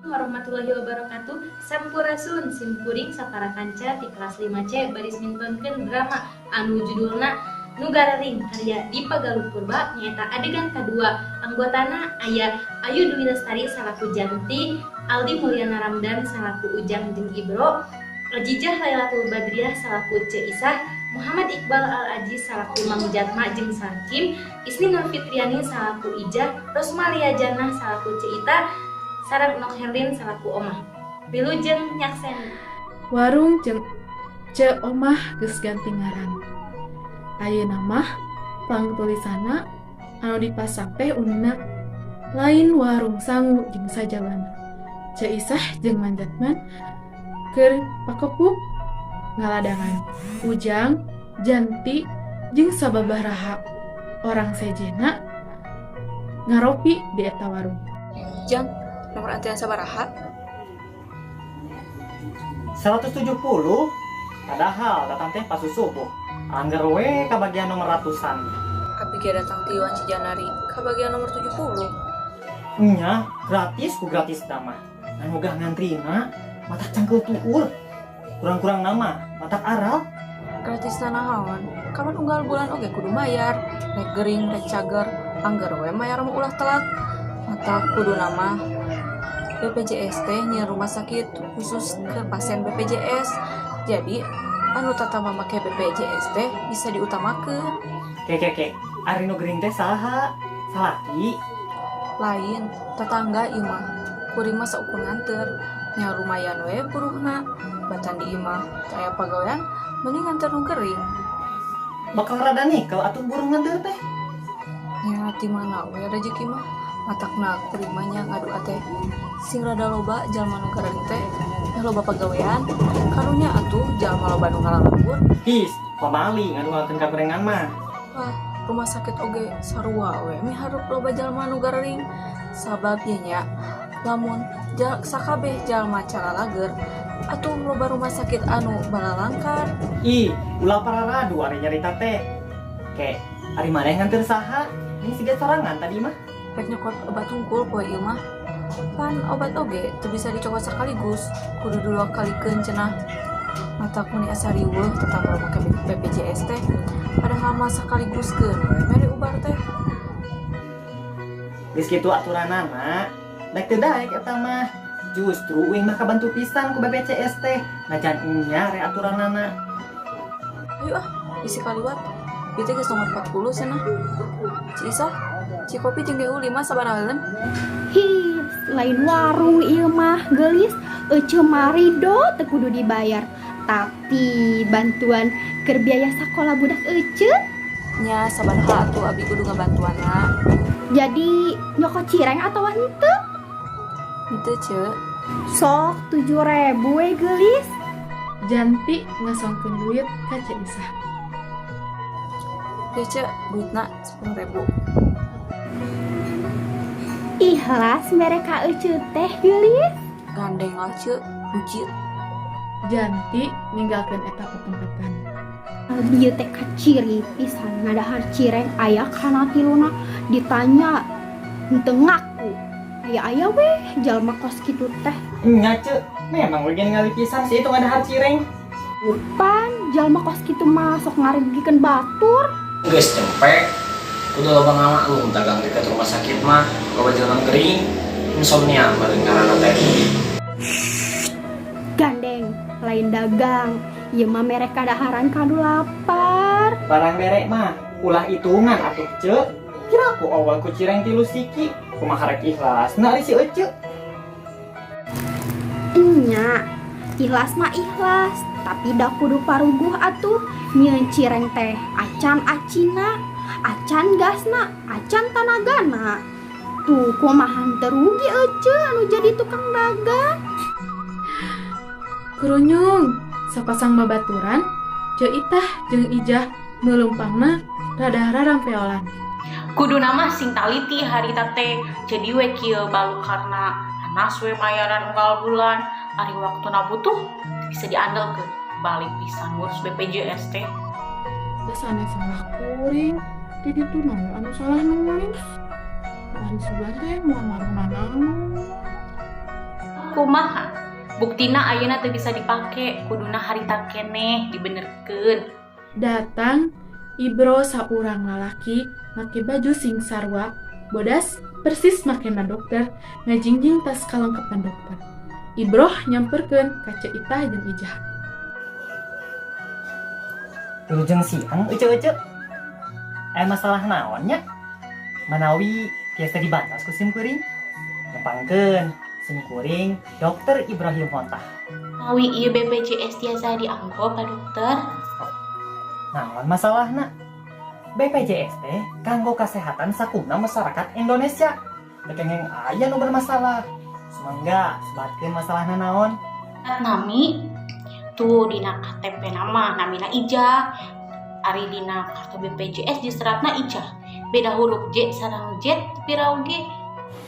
Warahmatullahi wabarakatuh. Sampurasun, simkuring sapara kanca di kelas 5C baris mintonkeun drama anu judulna Nu Garering karya Dipa Galuh Purba, nyaeta adegan kedua. Anggotana aya Ayu Dwi Lestari salaku Janti, Aldi Mulyana Ramdan salaku Ujang jeung Ibro, Ajijah Lailatul Badriah salaku Ceu Isah, Muhammad Iqbal Al Aji salaku Mang Jatma jeung Sangkim, Isni Nur Fitriani salaku Ijah, Rosmalia Jannah salaku Ceu Ita, sareng Nok Herlin salaku Omah. Wilujeng nyakseni. Warung jeung Ceu Omah geus ganti ngaran. Ayeuna mah pang tulisanna anu dipasang teh unina lain warung sangu jeung sajabana. Ceu Isah jeung Mang Jatman keur pakepuk ngaladangan. Ujang, Janti, jeung sababaraha orang sejenna ngaropi di eta warung. Jang, nomor antrian sabaraha? 170, padahal datang teh pas subuh. Angger we kabagian nomor ratusan. Abi ge datang ti wanci Janari, kabagian nomor 70. Nya, gratis ku gratis nama. Anu gah ngantrina, matak cangkeul tuur. Kurang-kurang nama, matak aral. Gratis naon? Kapan unggal bulan oge kudu bayar. Rek gering, rek cager, angger we mayar mah ulah telat. Matak kuduna mah BPJS teh nyieun rumah sakit khusus ke pasien BPJS. Jadi anu tatamba make BPJS teh bisa diutamakeun. Ke ke ke, ari nu gering teh saha? Salaki? Lain, tetangga ieu mah. Kuring mah saukur nganter. Nya lumayan we buruhna. Batan di imah teu aya pagawean, mending nganter nu gering. Bakal rada nikel atuh buruh nganter teh. Nya ti mana we rezeki mah. Matakna kuring mah nya ngadua teh sing rada loba jalma nu garering teh, nya loba pagawean. Karunya atuh jalma loba nu ngalanggur. His, pamali ngaduakeun kagorengan mah. Wah, rumah sakit oge sarua we miharep loba jalma nu garering. Sabab ieu nya lamun sakabeh jalma calalager atuh loba rumah sakit anu balalangkar. Ih, ulah pararadu ari nyarita teh. Ke, ari maneh nganter saha? Ini siga sorangan tadi mah. Rek nyokot obat hungkul poe ieu mah. Pan obat oge teu bisa dicokot sekaligus, kudu dua kalikeun cenah. Matak meni asa riweuh tentang make BPJS teh. Padahal mah sakaliguskeun we mere ubar teh. Geus kitu aturanana, daek teu daek eta mah. Justru uing mah kabantu pisan ku BPJS teh. Najan nya re aturanana. Ayo ah, bisi kaliwat. Ieu teh geus nomor 40 cenah. Ci Isah, ci kopi jeung GU 5 sabaraha? Hi, lain warung ieu mah, geulis. Ece marido teu kudu dibayar. Tapi bantuan keur biaya sakola budak ece. Nya sabaraha atuh abi kudu ngabantuanna? Jadi nyokot cireng atau henteu? Henteu, Ceu. Sok 7.000 we, geulis. Janti ngasongkeun duit ka Ceu Isah. Ieu, Ceu, duitna 10.000. Ikhlas mere ka ece teh, geulis. Gandeng lah, Ceu, hujit. Janti ninggalkeun eta petempatan. Bieu teh kaciri pisan ngadahar cireng aya kana tiluna, ditanya henteu ngaku. Aya-aya weh jalma kos kitu teh. Nya, Ceu, memang we ningali pisan sih itu ngadahar cireng. Pan jalma kos kitu mah sok ngarugikeun batur. Geus cempe, kudu loba ngamaklum dagang deket rumah sakit mah loba jelema gering, insomnia meureun ngaranna teh. Gandeng, lain dagang. Ieu mah mere kadaharan ka nu lapar. Barang bere mah ulah hitungan atuh, Ceu. Kira aku awal ku cireng tilu siki. Kumaha rek ikhlasna ari si Ece? Enya, ikhlas mah ikhlas, tapi da kudu paruguh atuh. Nyieun cireng teh acan acina, acan gasna, acan tanagana. Tuh kumaha teu rugi ece anu jadi tukang dagang? Kurunyung, sapasang babaturan, Ceu Itah jeung Ijah nu leumpangna rada rarampeolan. Kuduna mah sing taliti harita teh, jadi we kieu balukarna hanas we mayaran unggal bulan, ari waktuna butuh bisa diandalkeun. Balik pisan ngurus BPJS teh. Da sanes salah kuring, di ditu we anu salah nulis. Ari sugan teh moal marunana. Kumaha? Buktina ayeuna teu bisa dipake, kuduna harita keneh dibenerkeun. Datang Ibro saurang lalaki make baju sing sarua bodas persis makena dokter, ngajingjing tas kalengkepan dokter. Ibroh nyamperkeun ka Ceu Itah jeung Ijah. Wilujeng siang, Ece-ece. Eh, masalah naon nya? Manawi tiasa dibantos ku sim kuring? Nepangkeun, sim kuring Dokter Ibrahim Hontah. Mawi ieu BPJS tiasa dianggo, Pak Dokter? Naon masalahna? BPJS teh kanggo kesehatan sakumna masyarakat Indonesia. Teu kenging aya nu bermasalah. Sumangga, sebatkeun masalahna naon? Nami tuh dina KTP nama namina Ijah, ari dina kartu BPJS diseratna Ijah, beda huruf J sareng Z pira oge.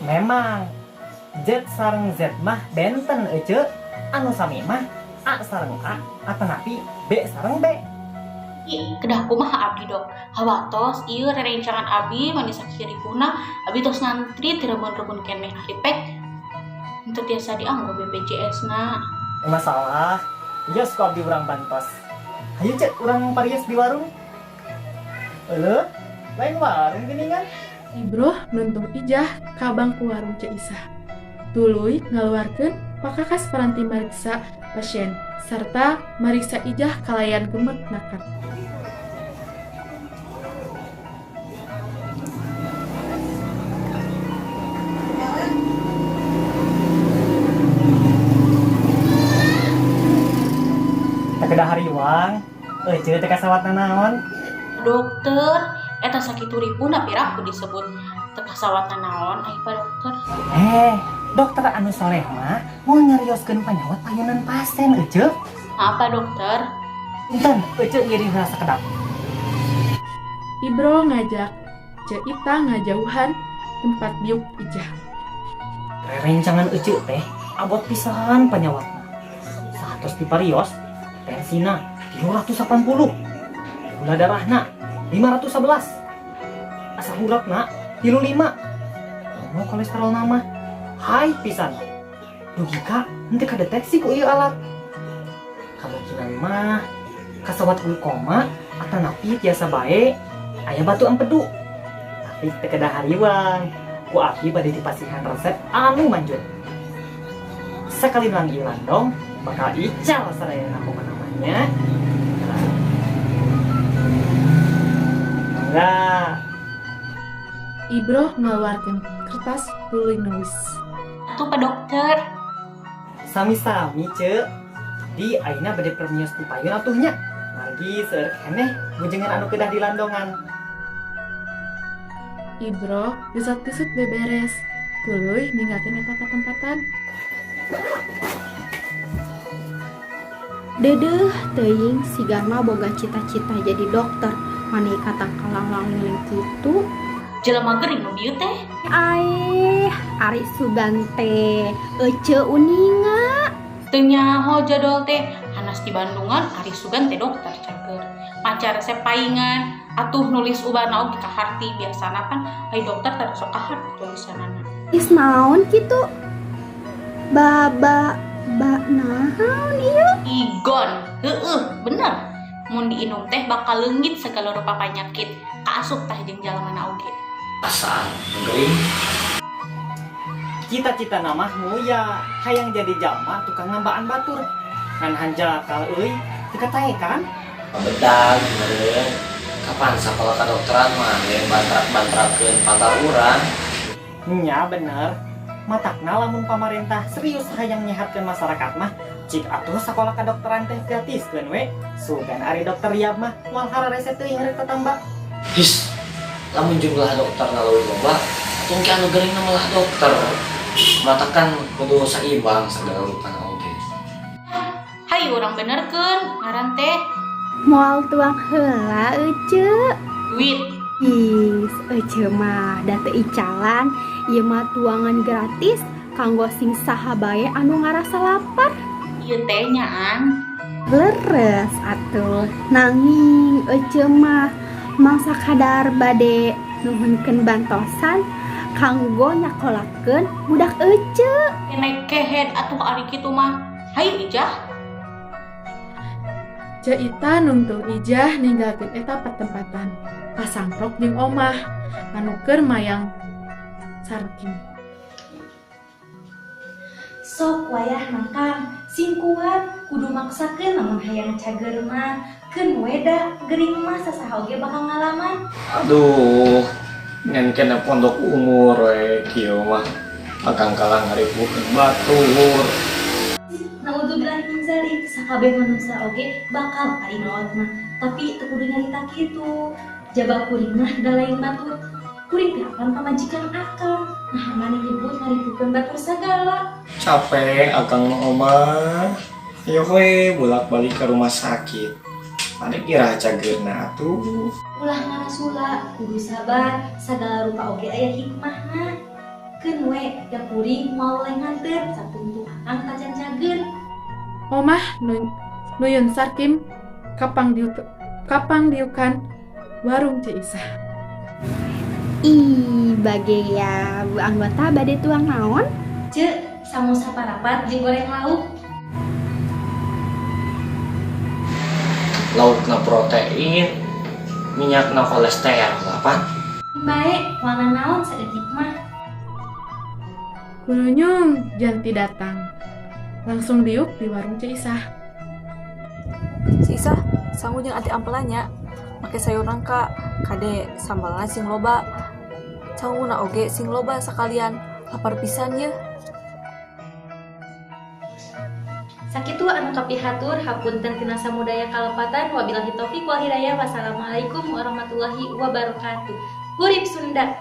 Memang Z sareng Z mah benten, Ece. Anu sami mah A sareng A atanapi B sareng B. Ih, kedah kumaha abdi, Dok? Hawatos ieu rerencangan abi mani sakiripuna abi tos ngantri ti rebun-rebun keneh, ari pek henteu tiasa dianggo BPJS na. Masalah. Yes, ku abdi urang bantos. Hayu, Cek, urang parios di warung. Euleuh, lain warung geuningan. Ibroh nuntung Ijah ka bangku warung Ceu Isah. Tuluy ngaluarkeun pakakas paranti mariksa pasien sarta mariksa Ijah kalayan gemet naker. Teu kedah hariwang, Ece teh kasawat naon? Dokter, eta sakitu ribuna piraku disebut teu kasawat naon ai, Pak Dokter? Eh, dokter anu soleh mah mau nyarioskeun panyawat payunan pasien, Ece. Maaf, Pak Dokter. Punten, Ece ngiring heula sakedap. Ibro ngajak Ceu Ita ngajauhan tempat diuk Ijah. Rerencangan Ece teh abot pisan panyawatna. Saatos diparios, tensina 380. Gula darahna 511. Asam uratna 35. Komo kolesterol mah high pisan. Dugi ka henteu kadeteksi ku ieu alat. Kemungkinan mah kasawat glukoma atanapi tiasa bae aya batu empedu. Tapi teu kedah hariwang, ku abdi bade dipasihan resep anu manjur. Sakali melang ieu landong bakal ical sadayana namanya. Enggak. Ibroh ngaluarkeun kertas tuluy nulis. Atuh, Pak Dokter. Sami-sami, Cek. Di ayeuna bade permios di payun atuh nya. Margi seueur keneh bujengan anu kedah dilandongan. Ibroh gesat-gesut beberes. Tuluy ninggalkeun eta patempatan. Deudeuh teuing, sigana boga cita-cita jadi dokter, mani kata kalang-langling kitu. Jelema gering nu dieu teh. Aeh, ari sugan teh Ece uninga. Teu nyaho jadol teh hanas di Bandungan, ari sugan teh dokter cager. Maca resep paingan, atuh nulis ubarna oge kaharti, biasana pan ai dokter teh sok kaharti tulisanana. Is naon kitu? Ba ba ba naon ieu? Igon, heueuh, bener. Mun diinum teh bakal leungit segala rupa panyakit. Kaasup tah jeung jalmana oge. Asaan gering. Cita-cita mah mulia, hayang jadi jalma tukang nambaan batur. Ngan hanjakal euy, teu kataekan. Bedag meureun. Kapan sakola kedokteran mah yang bantrak-bantrakeun pantar urang. Nya bener. Matakna lamun pamarentah serius hayang nyehatkeun masyarakat mah, cik atuh sakola kedokteran teh gratiskeun we. Sugan ari dokter Yab mah moal hararese teuing rek tatamba. His, lamun jumlah dokter leuwih loba, atuh engke anu gering malah dokter. Matakan kudu saimbang segala rupana oge. Hayu urang benerkeun ngaran teh. Moal tuang heula, Ece. Duit. Is, Ece mah da teu icalan, ieu mah tuangan gratis kanggo sing saha bae anu ngarasa lapar. Ieu teh nyaan. Leres atuh, nanging Ece mah mangsa kadar bade nuhunkeun bantosan. Kanggo nyakolakeun budak ece. Naik kehed atuh ari kitu mah. Hayu Ijah. Ceu Ita nungtung Ijah ninggalkeun eta patempatan. Kasangkrok jeung Omah anu keur mayang Sarkim. Sok wayahna, Kang, sing kuat, kudu maksakeun lamun hayang cager mah. Keun we da gering mah sasaha oge bakal ngalaman. Aduh, ngan kena pondok umur we kieu mah. Akang kalah ngaripukeun batur. Naudzubillah min zalik, sakabeh manusia oge bakal ari maot mah. Tapi teu kudu nyarita kitu. Jaba kuring mah da lain batur. Kuring teh apan pamajikan akang. Nah, maneh nyebut ngaripukeun batur sagala. Capek akang mah, Omah. Ayo we bolak-balik ke rumah sakit. Ada kira cagerna atuh. Ulah ngarasula, kudu sabar, sagala rupa oge aya hikmahna. Keun we, da kuring moal oleh nganter satuntuh akang tacan cager. Omah nuyun Sarkim kapangdiukan warung Ceu Isah. Ih, bagea Bu anggota bade tuang naon? Ceu, sangu saparapat jeung goreng lauk. Laukna protein, minyakna kolesterol apa? Bae, warna naon saeutik mah. Kurunyung Janti datang. Langsung diuk di warung Ceu Isah. Ceu Isah, sangu jeung ati ampela nya. Make sayur nangka, kade sambalna sing loba. Sanguna oge sing loba sakalian. Lapar pisan ye. Sakitu anu kapihatur, hapunten tina samudaya kalepatan, wabillahi taufik wal hidayah, wassalamualaikum warahmatullahi wabarakatuh. Hurip Sunda.